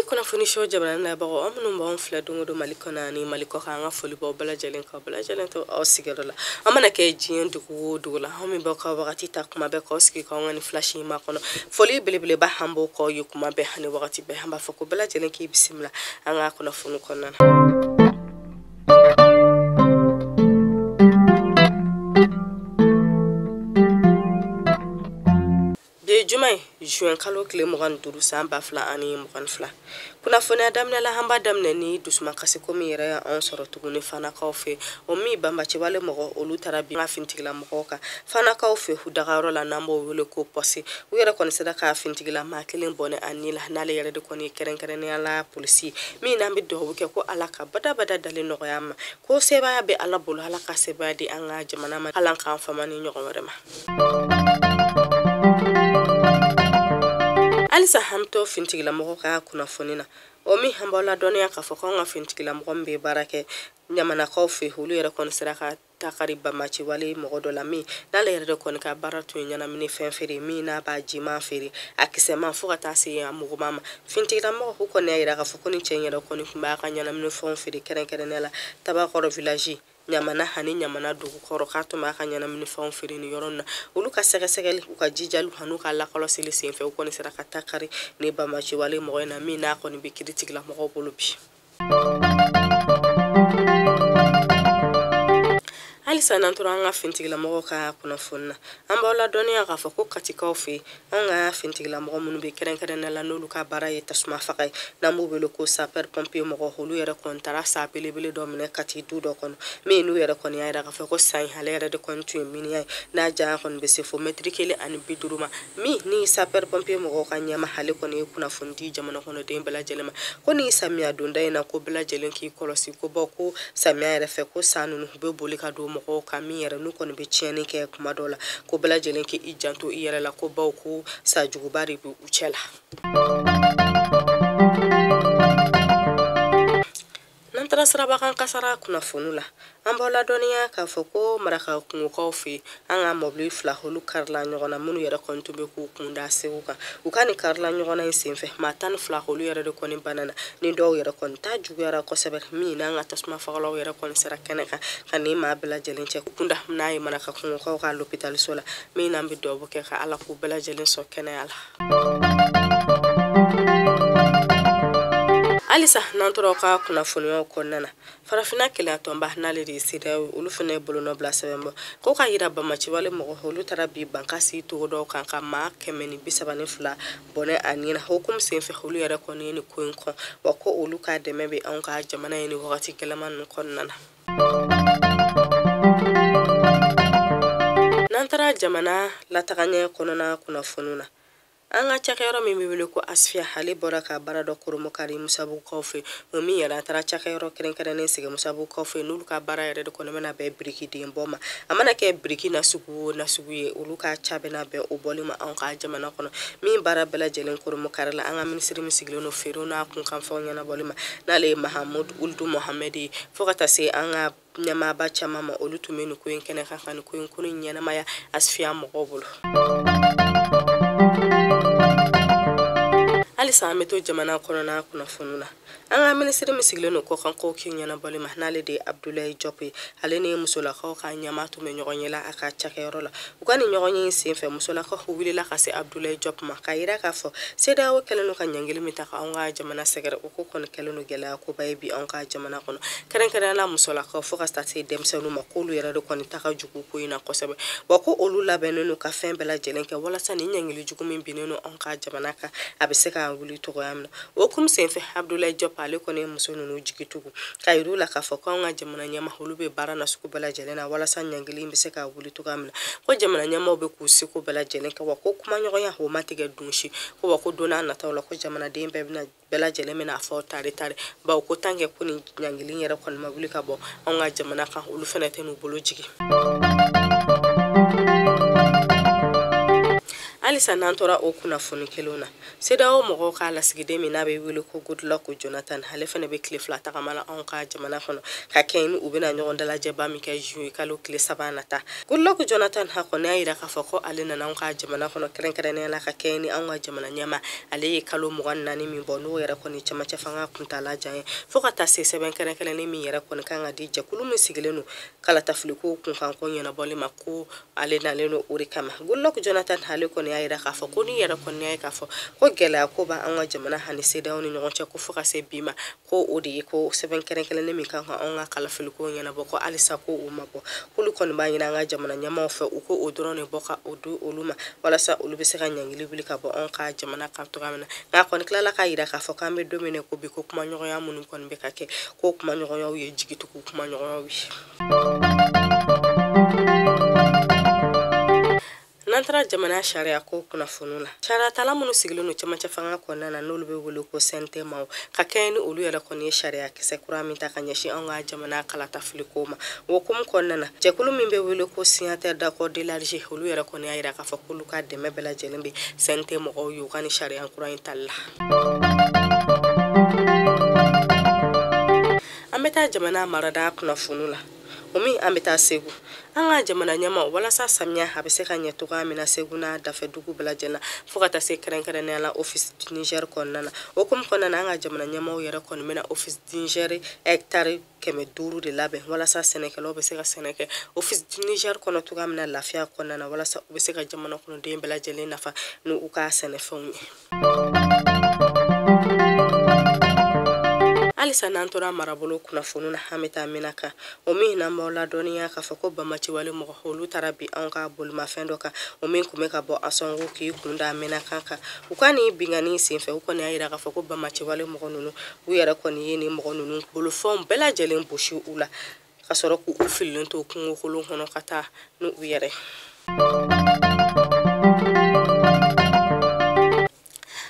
Kunnafoni show jamana labagaw, an minnu b'anw filɛ don o don Mali kɔnɔ ani Mali kɔkan, an ka foli b'aw bɛɛ lajɛlen kan, bɛɛ lajɛlen to aw sigiyɔrɔ la. An mana kɛ diɲɛ dugu o dugu la, anw min b'aw ka wagati ta kuma bɛɛ k'aw sigi k'anw ka nin flash in makɔnɔ, foli belebeleba an b'o k'aw ye kuma bɛɛ ani wagati bɛɛ. An b'a fɔ ko bɛɛ lajɛlen k'i bisimila an ka kunnafoni kɔnɔna na. Juma ye juin kalo tile 25 san 2022. Kunnafoniya daminɛ la, an b'a daminɛ ni dusumakasi ko min yɛrɛ y'anw sɔrɔ tuguni Fanakaw fɛ, o min banbaanciwale mɔgɔ olu taara bin an ka finitigilamɔgɔw kan Fanakaw fɛ u dagayɔrɔ la, n'an b'o wele ko pɔsi. U yɛrɛ kɔni sera ka finitigila kelen bɔnɛ a ni la, n'ale yɛrɛ de kɔni ye kɛrɛnkɛrɛnnenya la polisi min n'an bɛ dugawu kɛ ko Ala ka badabada dalen nɔgɔya ma, ko sebaaya bɛ Ala bolo, Ala ka sebaaya di an ka jamana ma, Ala k'an fama ni ɲɔgɔn wɛrɛ ma. Halisa an bɛ to finitigilamɔgɔw ka kunnafoni na, o min an b'aw ladɔnniya k'a fɔ k'anw ka finitigilamɔgɔ min bɛ baara kɛ Ɲamanakaw fɛ, olu yɛrɛ kɔni sera ka takari banbaanciwale mɔgɔ dɔ la min n'ale yɛrɛ de kɔni ka baara tun ye ɲɛnamini fɛn feere, min n'a b'a jiman feere a kisɛman fo ka taa se a muguman ma. Finitigilamɔgɔw ko kɔni y'a jira k'a fɔ ko ni cɛ in yɛrɛ kɔni tun b'a ka ɲɛnamini fɛnw feere kɛrɛnkɛrɛnnenya la Tabakɔrɔ village Ɲamana ani Ɲamana dugu kɔrɔ, k'a tun b'a ka ɲɛnamini fɛnw feere nin yɔrɔ in na. Olu ka sɛgɛsɛgɛli, u ka jijali an'u ka lakɔlɔsili senfɛ, u kɔni sera ka takari ni banbaanciwale mɔgɔ in na min n'a kɔni bɛ kiiritigɛlamɔgɔw bolo bi. Halisa n'an tora an ka finitigilamɔgɔw ka kunnafoni na, an b'aw ladɔnniya k'a fɔ ko Katikaw fɛ, an ka finitigilamɔgɔ minnu bɛ kɛrɛnkɛrɛnnenya la n'olu ka baara ye tasuma faga ye, n'an b'u wele ko sapeur pompier mɔgɔ, olu yɛrɛ kɔni taara sa belebele dɔ minɛ Kati du dɔ kɔnɔ, min n'u yɛrɛ kɔni y'a jira k'a fɔ ko san in ale yɛrɛ de kɔni tun ye miniya ye, n'a janya kɔni bɛ se fo mɛtiri 1.50 ma. Min ni sapeur pompier mɔgɔw ka ɲɛma ale kɔni ye kunnafoni di jamana kɔnɔden bɛɛ lajɛlen ma ko ni samiya donda in na ko bɛɛ lajɛlen k'i kɔlɔsi, ko bawo ko samiya yɛrɛ fɛ ko san ninnu u bɛ boli ka don mɔgɔw kan min yɛrɛ n'u kɔni bɛ tiɲɛni kɛ kuma dɔw la, ko bɛɛ lajɛlen k'i janto i yɛrɛ la, ko bawo ko sa juguba de bɛ u cɛ la. N'an taara sirabakan kasara kunnafoni la, an b'aw ladɔnniya k'a fɔ ko Maraka kungokaw fɛ, an ka mɔbili fila olu karila ɲɔgɔn na, minnu yɛrɛ kɔni tun bɛ k'u kun da Segu kan. U ka nin karila ɲɔgɔn na in senfɛ, maa 12 olu yɛrɛ de kɔni banana, ni dɔw yɛrɛ kɔni ta juguyara kosɛbɛ, min n'an ka tasuma fagalaw yɛrɛ kɔni sera kɛnɛ kan ka nin maa bɛɛ lajɛlen cɛ kunda n'a ye Maraka kungokaw ka lopitaliso la, min n'an bɛ dugawu kɛ ka Ala k'u bɛɛ lajɛlen sɔn kɛnɛya la. Halisa n'an tora aw ka kunnafoniyaw kɔnɔna na, Farafinna Kelenya tɔnba n'ale de ye CEDEAO, olu fana ye bolonɔ bila sɛbɛn bɔ ko k'a jira banbaanciwale mɔgɔ olu taara bi Bankasi togodaw kan ka maa 132 bɔnɛ a ni na. Hukumu senfɛ olu yɛrɛ kɔni ye nin ko in kɔn, wa ko olu ka dɛmɛ bɛ anw ka jamana ye nin wagati gɛlɛman ninnu kɔnɔna na. N'an taara jamana latagaɲɛ kɔnɔna kunnafoniw na, an ka cakɛyɔrɔ min bɛ wele ko Asfiya, ale bɔra ka baara dɔ koromokari Musabugukaw fɛ, o min yɛrɛ a taara cakɛyɔrɔ kɛrɛnkɛrɛnnen sigi Musabugukaw fɛ, n'olu ka baara yɛrɛ de kɔni bɛna bɛn birikiden bɔ ma. A mana kɛ biriki nasugu o nasugu ye, olu ka ca bɛna bɛn o bɔli ma anw ka jamana kɔnɔ. Min baara bɛɛ lajɛlen koromokari la, an ka minisiri min sigilen don feerew n'a kunkanfɛnw ɲɛnabɔli ma, n'ale ye Mahamudu Uludu Mohamɛdi ye, fo ka taa se an ka ɲɛmaaba caman ma, olu tun bɛ nin ko in kɛnɛ kan ka nin ko in kunun ɲɛnamaya Asfiya mɔgɔw bolo. Halisa an bɛ to jamana kɔnɔna kunnafoni na, an ka minisiri min sigilen don kɔkankow k'i ɲɛnabɔli ma, n'ale de ye Abdoulaye Diop ye, ale ni musolakaw ka ɲɛmaa tun bɛ ɲɔgɔn ye la a ka cakɛyɔrɔ la. U ka nin ɲɔgɔn ye senfɛ, musolakaw wulila ka se Abdoulaye Diop ma k'a jira k'a fɔ CEDEAO kɛlen don ka ɲangili min ta ka anw ka jamana sɛgɛrɛ, o ko kɔni kɛlen don gɛlɛya koba ye bi anw ka jamana kɔnɔ, kɛrɛnkɛrɛnnenya la musolakaw fo ka taa se denmisɛnninw ma, k'olu yɛrɛ de kɔni ta ka jugu ko in na kosɛbɛ, wa ko olu labɛnnen don ka fɛn bɛɛ lajɛlen kɛ walasa nin ɲangili jugu min binnen don anw ka jamana kan, a bɛ se ka wuli cogoya min na. O hukumu senfɛ, Abdoulaye Diop ale kɔni ye muso ninnu jigi tugu k'a yir'u la k'a fɔ k'anw ka jamana ɲɛmaa olu bɛ baara nasugu bɛɛ lajɛlen na walasa ɲangili in bɛ se ka wuli cogoya min na, ko jamana ɲɛmaaw bɛ k'u seko bɛɛ lajɛlen kɛ, wa ko kumaɲɔgɔnya o ma tigɛ don si, ko wa ko don n'a nataw la ko jamanaden bɛɛ bɛna bɛɛ lajɛlen bɛna fɔ tare tare, bawo ko tant que ko nin ɲangili yɛrɛ kɔni ma wuli ka bɔ anw ka jamana kan, olu fana tɛ n'u bolo jigin. Halisa n'an tora o kunnafoni kelenw na, CEDEAO mɔgɔw ka lasigiden min n'a bɛ wele ko Goodluck Jonathan, ale fana bɛ tile 2 tagama la anw ka jamana kɔnɔ ka kɛɲɛ ni u bɛna ɲɔgɔn dalajɛba min kɛ juillet kalo tile 3 nata. Goodluck Jonathan ha kɔni y'a yira k'a fɔ ko ale nana anw ka jamana kɔnɔ kɛrɛnkɛrɛnnenya la ka kɛɲɛ ni anw ka jamana ɲɛmaa ale ye kalo 24 min bɔ, n'o yɛrɛ kɔni cɛmancɛ fanga kuntaala jan ye, fo ka taa se sɛbɛn kɛrɛnkɛrɛnnen min yɛrɛ kɔni kan ka di jɛkulu min sigilen don kalatafiliko kunkanko ɲɛnabɔli ma, ko ale nalen don o de kama. Goodluck Jonathan ale kɔni y'a yira k'a fɔ ko ni yɛrɛ kɔni y'a ye k'a fɔ ko gɛlɛya ko b'an ka jamana ani CEDEAO ni ɲɔgɔn cɛ, ko fo ka se bi ma, ko o de ye ko sɛbɛn kɛrɛnkɛrɛnnen min kan ka anw ka kalafiliko ɲɛnabɔ, ko halisa ko o ma bɔ. K'olu kɔni b'a ɲini an ka jamana ɲɛmaaw fɛ u ko o dɔrɔn de bɔ ka o di olu ma, walasa olu bɛ se ka ɲangili wuli ka bɔ anw ka jamana kan cogoya min na. Nka a kɔni tilala k'a yira k'a fɔ k'an bɛ don min na ko bi, ko kumaɲɔgɔnya minnu kɔni bɛ ka kɛ, ko kumaɲɔgɔnyaw ye jigitugu kumaɲɔgɔnyaw ye. N'an taara jamana sariya ko kunnafoniw la, sariyatala minnu sigilen don cɛmancɛ fanga kɔnɔna na, n'olu bɛ wele ko CNT maaw, ka kɛɲɛ ni olu yɛrɛ kɔni ye sariya kisɛ kura min ta ka ɲɛsin anw ka jamana kalatafiliko ma, o hukumu kɔnɔna na, jɛkulu min bɛ wele ko signataire d'accord élargi, olu yɛrɛ kɔni y'a yira k'a fɔ k'olu ka dɛmɛ bɛɛ lajɛlen bɛ CNT mɔgɔw ye u ka nin sariya kura in tali la. An bɛ taa jamana marada kunnafoniw la, o min an bɛ taa Segu. An ka jamana ɲɛmaa, walasa samiya a bɛ se ka ɲɛ cogoya min na Segu n'a dafɛ dugu bɛɛ lajɛlen na, fo ka taa se kɛrɛnkɛrɛnnenya la Office du Niger kɔnɔna na. O hukumu kɔnɔna na, an ka jamana ɲɛmaaw yɛrɛ kɔni bɛna Office du Niger hectare 500 de labɛn, walasa sɛnɛkɛlaw bɛ se ka sɛnɛ kɛ Office du Niger kɔnɔ cogoya min na lafiya kɔnɔna na, walasa u bɛ se ka jamana kɔnɔden bɛɛ lajɛlen nafa n'u ka sɛnɛfɛnw ye. Halisa n'an tora marabolo kunnafoni na, an bɛ taa Menaka, o min n'an b'aw ladɔnniya k'a fɔ ko bamaciwale mɔgɔ olu taara bi anw ka bolimafɛn dɔ kan, o min tun bɛ ka bɔ Asɔngo k'i kun da Menaka kan. U ka nin binkanni senfɛ, u kɔni y'a yira k'a fɔ ko bamaciwale mɔgɔ ninnu, u yɛrɛ kɔni ye nin mɔgɔ ninnu bolofɛnw bɛɛ lajɛlen gosi u la, ka sɔrɔ k'u fililen to kungokolon kɔnɔ ka taa n'u yɛrɛ.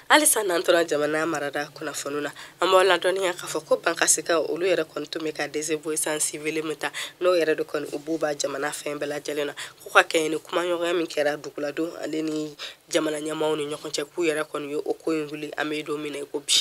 Halisa n'an tora jamana marada kunnafoni na, an b'aw ladɔnniya k'a fɔ ko bankasikaw olu yɛrɛ kɔni tun bɛ ka désobéissance civile min ta, n'o yɛrɛ de kɔni u b'u ba jamana fɛn bɛɛ lajɛlen na, k'u ka kɛɲɛ ni kumaɲɔgɔnya min kɛra duguladenw ale ni jamana ɲɛmaaw ni ɲɔgɔn cɛ, k'u yɛrɛ kɔni ye o ko in wuli an bɛ don min na i ko bi.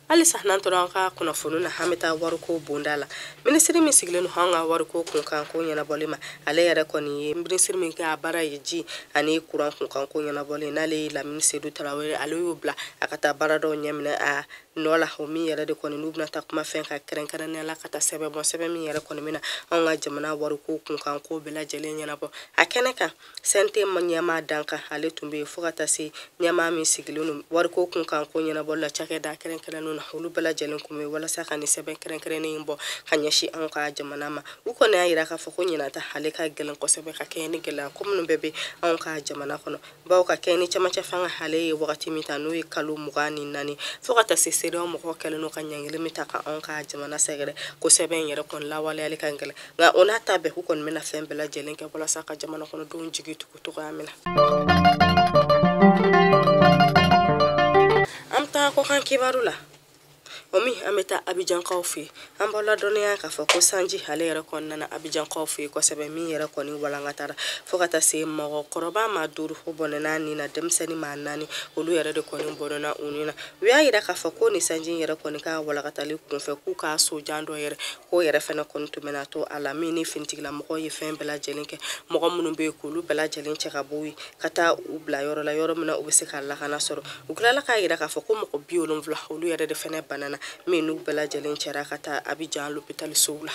Halisa n'an tora an ka kunnafoni na, an bɛ taa wariko bonda la. Minisiri min sigilen don an ka wariko kunkanko ɲɛnabɔli ma, ale yɛrɛ kɔni ye minisiri min kɛ a baara ye ji ani kuran kunkanko ɲɛnabɔli, n'ale ye Lamini Sedu Tarawele, ale y'o bila a ka taa baara dɔw ɲɛminɛ a nɔ la, o min yɛrɛ de kɔni n'u bɛna taa kuma fɛn kan kɛrɛnkɛrɛnnenya la ka taa sɛbɛn bɔ, sɛbɛn min yɛrɛ kɔni bɛna anw ka jamana wariko kunkanko bɛɛ lajɛlen ɲɛnabɔ. A kɛnɛ kan, CNT ɲɛmaa dankan ale tun bɛ yen, fo ka taa se ɲɛmaa min sigilen don wariko kunkanko ɲɛnabɔli la cakɛda kɛrɛnkɛrɛnnenw na, olu bɛɛ lajɛlen kun bɛ walasa ka nin sɛbɛn kɛrɛnkɛrɛnnen in bɔ ka ɲɛsin anw ka jamana ma. U kɔni y'a yira k'a fɔ ko ɲinan ta ale ka gɛlɛn kosɛbɛ ka kɛɲɛ ni gɛlɛya ko minnu bɛɛ bɛ anw ka jamana kɔnɔ, bawo ka kɛɲɛ ni cɛmancɛ fanga ale ye wagati min ta, n'o ye kalo 24, fo ka taa se CEDEAO mɔgɔw kɛlen don ka ɲangili min ta ka anw ka jamana sɛgɛrɛ, ko sɛbɛn in yɛrɛ kɔni lawaleyali ka gɛlɛn, nka o n'a ta bɛɛ k'u kɔni bɛna fɛn bɛɛ lajɛlen kɛ walasa ka jamana kɔnɔdenw jigi tugu cogoya min na. An bɛ taa kɔkan kibaru la, o min an bɛ taa Abijankaw fɛ yen. An b'aw ladɔnniya k'a fɔ ko sanji ale yɛrɛ kɔni nana Abijankaw fɛ yen kosɛbɛ, min yɛrɛ kɔni walankatara fo ka taa se mɔgɔkɔrɔba maa 5 o bɔnɛna nin na, denmisɛnnin maa 4 olu yɛrɛ de kɔni bɔnɛna u ni na. U y'a yira k'a fɔ ko nin sanji yɛrɛ kɔni ka walankatali kunfɛ, k'u ka sojan dɔ yɛrɛ k'o yɛrɛ fɛnɛ kɔni tun bɛna to a la, min ni finitigilamɔgɔw ye fɛn bɛɛ lajɛlen kɛ, mɔgɔ minnu bɛ yen k'olu bɛɛ lajɛlen cɛ ka bɔ yen ka taa u bila yɔrɔ la, yɔrɔ min na u bɛ se ka lakana sɔrɔ. U tilala k'a yira k'a fɔ ko mɔgɔ 70 olu yɛrɛ de fɛnɛ banana, min n'u bɛɛ lajɛlen cɛra ka taa Abijan lopitalisow la.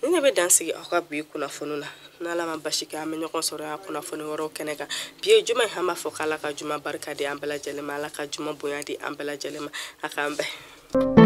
Ni ne bɛ dan sigi aw ka bi kunnafoni na, n'Ala ma basi kɛ, an bɛ ɲɔgɔn sɔrɔ yan kunnafoni wɛrɛw kɛnɛ kan. Bi ye juma ye, an b'a fɔ k'Ala ka juma barika di an bɛɛ lajɛlen ma, Ala ka juma bonya di an bɛɛ lajɛlen ma, a k'an bɛn.